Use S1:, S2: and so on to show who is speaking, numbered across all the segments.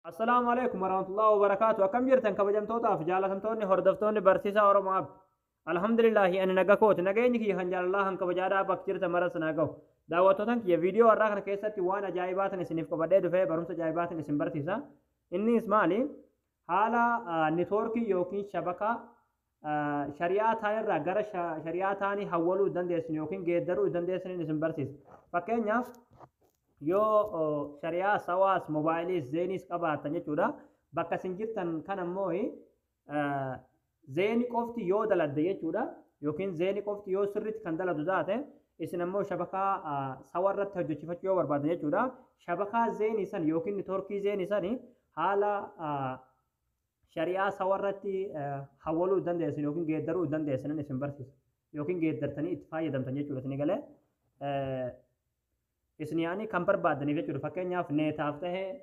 S1: Assalaamu alaikum warahmatullahi wabarakaatu. Akkam jirtan kabajamtootaaf jaalatamtoonni hordoftoonni barsiisaa Oromoo App. Alhamdulillaahi, ani naga kooti. Nageenyi kiyya kan jaalalaa kan kabajaadhaa bakka jirtan maras naa gahu. Daawwattootan kiyya, viidiyoo har'aa kana keessatti waan ajaa'ibaatiin isiniif qabadhee dhufee barumsa ajaa'ibaatiin isin barsiisa. Innis maali? Haala networkii yookiin shabakaa shari'aa taanirraa gara shari'aa taanii hawwaluu dandeessin yookiin geeddaruu dandeessiniin isin barsiisa. Fakkeenyaaf, yoo shari'aa Sawaas, moobaayiliis, Zeeniis qabaattan jechuudha. Bakka isin jirtan kan ammoo Zeeni qofti yoo daladde jechuudha. Yookiin Zeeni qofti yoo sirriitti kan daladu taate, isin ammoo shabakaa Sawa irratti hojjechifachuu yoo barbaadan jechuudha. Shabakaa Zeenii san yookiin networkii Zeenii sani haala shari'aa Sawa irratti hawwaluu dandeessan yookiin geeddaruu dandeessan isin barsiisa. Yookiin geeddartanii itti fayyadamtan jechuudha. Isin galee isin yaani kan barbaaddaniif jechuudha. Fakkeenyaaf, neetaaf tahee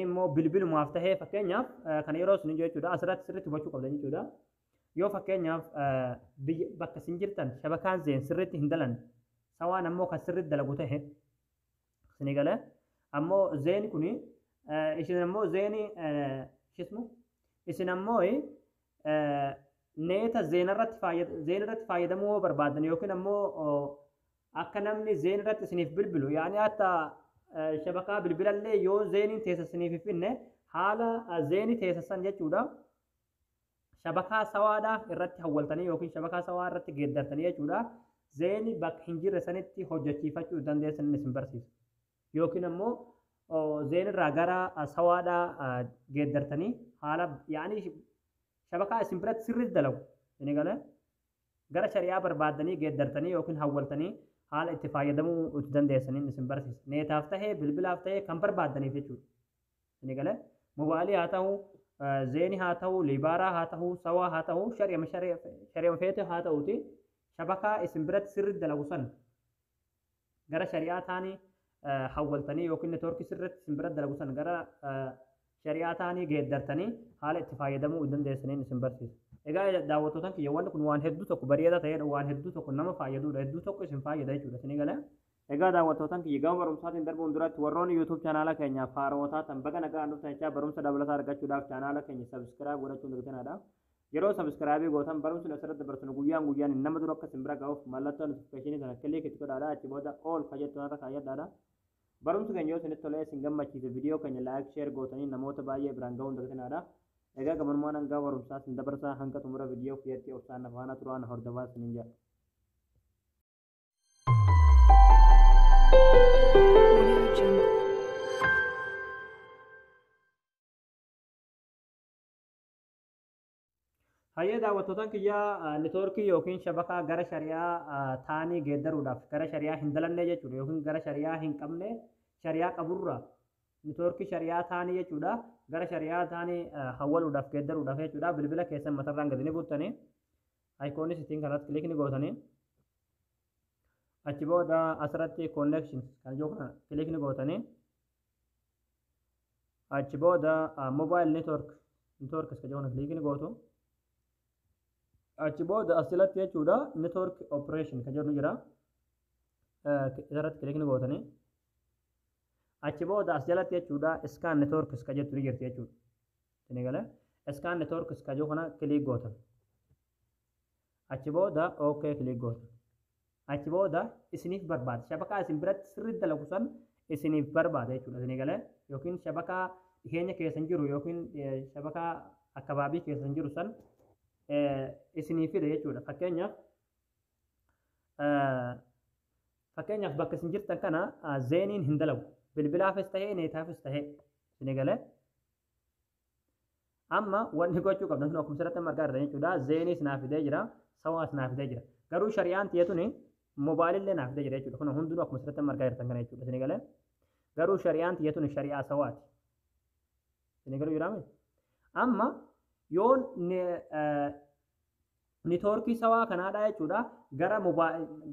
S1: immoo bilbilumaaf tahee, fakkeenyaaf kana yeroo isin jechuudha, asirratti sirriitti hubachuu qabdan jechuudha. Yoo fakkeenyaaf biyya bakka isin jirtan shabakaan Zeen sirriitti hin dalan, Sawaan ammoo kan sirriitti dalagu tahe, isin galee ammoo Zeeni kuni isin ammoo Zeeni ismu isin ammoo neeta Zeen irratti fayyadamuu yoo barbaadan, yookiin ammoo akka namni Zeen irratti isiniif bilbilu, yaani hatta shabakaa bilbilallee yoo Zeeniin teessa isiniif hin finne, haala Zeenii teessa san jechuudha shabakaa Sawaadhaa irratti hawwaltanii yookiin shabakaa Sawaa irratti geeddartanii jechuudha, Zeenii bakka hin jirre sanitti hojjechiifachuu dandeessan isin barsiisa. Yookiin ammoo Zeen irraa gara Sawaadhaa geeddartanii haala yaani shabakaa isin biratti sirriitti dalagu inni galee gara shari'aa barbaaddanii geeddartanii yookiin hawwaltanii haala itti fayyadamuu itti dandeessaniin isin barsiisa. Neetaaf tahee, bilbilaaf tahee, kan barbaaddaniif jechuudha. Inni galee mobaayilii haa ta'u, Zeenii haa ta'u, Liibaaraa haa ta'u, Sawaa haa ta'u, shari'ama feete haa ta'uti, shabakaa isin biratti sirriitti dalagu san gara shari'aa taanii hawwaltanii yookiin networkii sirriitti isin biratti dalagu san gara shari'aa taanii geeddartanii haala itti fayyadamuu dandeessaniin isin barsiisa. Egaa daawwattootan kiyya, wanni kun waan hedduu tokko bareedaa ta'edha, waan hedduu tokko nama fayyadudha, hedduu tokko isin fayyada jechuudha. Isinii galee? Egaa daawwattootan kiyya, gama barumsaatiin darbuun duratti warroonni YouTube chaanaala keenyaaf haarawwataa ta'an baga nagaan dhuftan jechaa, barumsa dabalataa argachuudhaaf chaanaala keenya subscribe godhachuun dagatinadha. Yeroo subscribe gootan barumsi asirratti dabarsinu guyyaan guyyaan nama dura akka isin bira ga'uuf mallattoo notificationii sana click itti godhaadha. Achi booda all ka jettu irra kaayyadhaadha. Barumsi keenya yoo isinitti tolee isin gammachiise, viidiyoo keenya like, share gootanii namoota baay'ee biraan ga'uun dagatinaadha. Egaa gabanumaan hanga barumsaa isin dabarsaa, hanga xumura viidiyoo kiyyatti obsaan faana turaan hordofaa isiniin jedha.
S2: Audio Jungle.
S1: Hayyee daawwattootaan kiyyaa, networkii yookiin shabakaa gara shari'aa taanii geeddaruudhaaf, gara shari'aa hin dalannee jechuudha, yookiin gara shari'aa hin qabne, shari'aa qaburra networkii shari'aa taanii jechuudha, gara shari'aa taanii hawwaluudhaaf, geeddaruudhaaf jechuudha, bilbila keessan matarraan gadi ni buttanii iconii setting kanatti click ni gootanii, achi booda asirratti connection kan jiru kana click ni gootanii, achi booda mobile network kan jiru kana click ni gootu. Achi booda asirratti jechuudha network operation kan jedhu jira, isarratti click ni gootanii, achi booda as jalatti jechuudha scan networks kan jettu ni jirti jechuudha. Isin galee? Scan networks kan jiru kana click gootan. Achi booda OK click gootan. Achi booda isiniif barbaada, shabakaa isin biratti sirriitti dalagu san isiniif barbaada jechuudha. Isinii galee? Yookiin shabakaa dhiheenya keessan jiru yookiin shabakaa akkabaabii keessan jiru san isinii fida jechuudha. Fakkeenyaaf, bakka isin jirtan kana Zeeniin hin dalagu. Bilbilaafis ta'ee neetaafis ta'ee, isinii galee? Amma wanni gochuu qabdan kun akkuma asirratti argaa jirtan jechuudha. Zeeniis naa fidee jira. Sawaas naa fidee jira. Garuu shari'aan tiyya moobaayilillee naa fidee jira jechuudha. Kun hundinuu akkuma asirratti argaa jirtan kana jechuudha. Isinii galee? Garuu shari'aan tiyya tuni shari'aa Sawaati. Isinii galuu jiraame? Amma yoo networkii Sawaa kanaadha jechuudha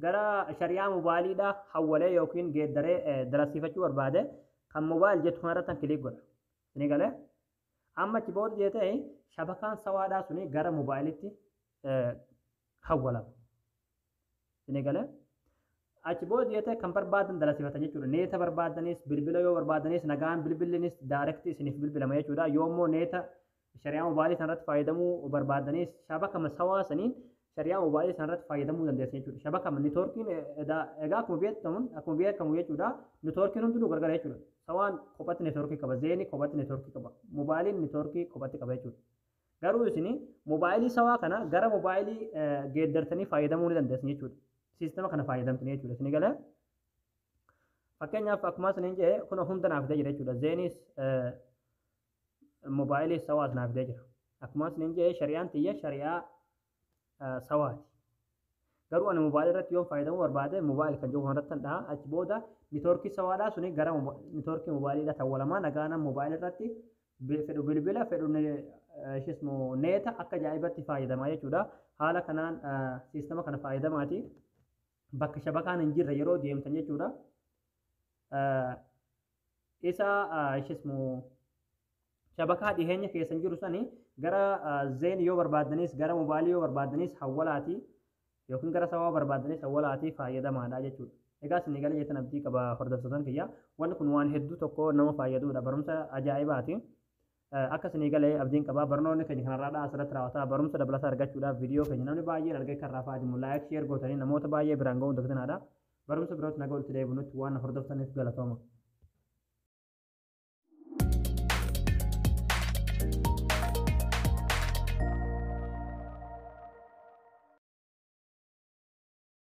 S1: gara shari'aa moobaayiliidha hawwalee yookiin geeddaree dalasiifachuu barbaade, kan mobile jettu kanarratti click godha. Isinii galee? Amma achi booda jeetee shabakaan Sawaadhaa suni gara moobaayilitti hawwalama. Isinii galee? Achi booda yoo ta'e kan barbaadan dalasifatan jechuudha. Neeta barbaadanis, bilbila yoo barbaadanis, nagaan bilbillinis direct isiniif bilbilama jechuudha. Yoo immoo neeta shari'aa mobaayilii sanarratti fayyadamuu barbaadanis, shabakama sawaa saniin shari'aa mobaayilii sanarratti fayyadamuu dandeessan jechuudha. Shabakama networkiin egaa akkuma beekamu jechuudha. Networkiin hundinuu gargar jechuudha. Sawaan kophatti networkii qaba, Zeenii kophatti networkii qaba, mobaayiliin networkii kophatti qaba jechuudha. Garuu isin mobaayilii sawaa kana gara mobaayilii geeddartanii fayyadamuu ni dandeessan jechuudha. Siistama kana fayyadamtanii jechuudha. Isin galee, fakkeenyaaf akkuma isiniin jedhe, kun hunda naaf fidee jira jechuudha. Zeenis, mobaayilii sawaas naaf fidee jira. Akkuma isiniin jedhe, shari'aan tiyya shari'aa sawaati. Garuu ani mobaayilii irratti yoo fayyadamuu barbaade, mobile kan jiru kanarratti dhaha. Achi booda networkii sawaadhaa suni gara networkii mobaayiliidha tawwalamaa, nagaana mobaayilii irratti fedhu bilbila, fedhu ishismoo neeta akka ajaa'ibatti fayyadamaa jechuudha. Haala kanaan siistama kana fayyadamaati. Bakka shabakaan hin jirre yeroo deemtan jechuudha. Isa ishismoo shabakaa dhiheenya keessan jiru sani gara Zain yoo barbaadanis, gara mobaayilii yoo barbaadanis hawwalaati, yookiin gara sawaa barbaadanis hawwalaatii fayyadamaadha jechuudha. Egaa isin galee jettan abdii qaba, hordoftoota kiyya. Wanni kun waan hedduu tokko nama fayyadudha. Barumsa ajaa'ibaati. Akka isinii galee abdiin qaba. Barnoonni keenya kanarraa asirratti raawwata. Barumsa dabalataa argachuudhaaf viidiyoo keenya namni baay'een argee kan irraa fayyadamu like, share gootanii namoota baay'ee biraan ga'uun dagatinaa. Barumsa birootti naga walitti deebinutti waan hordoftaniif galatooma.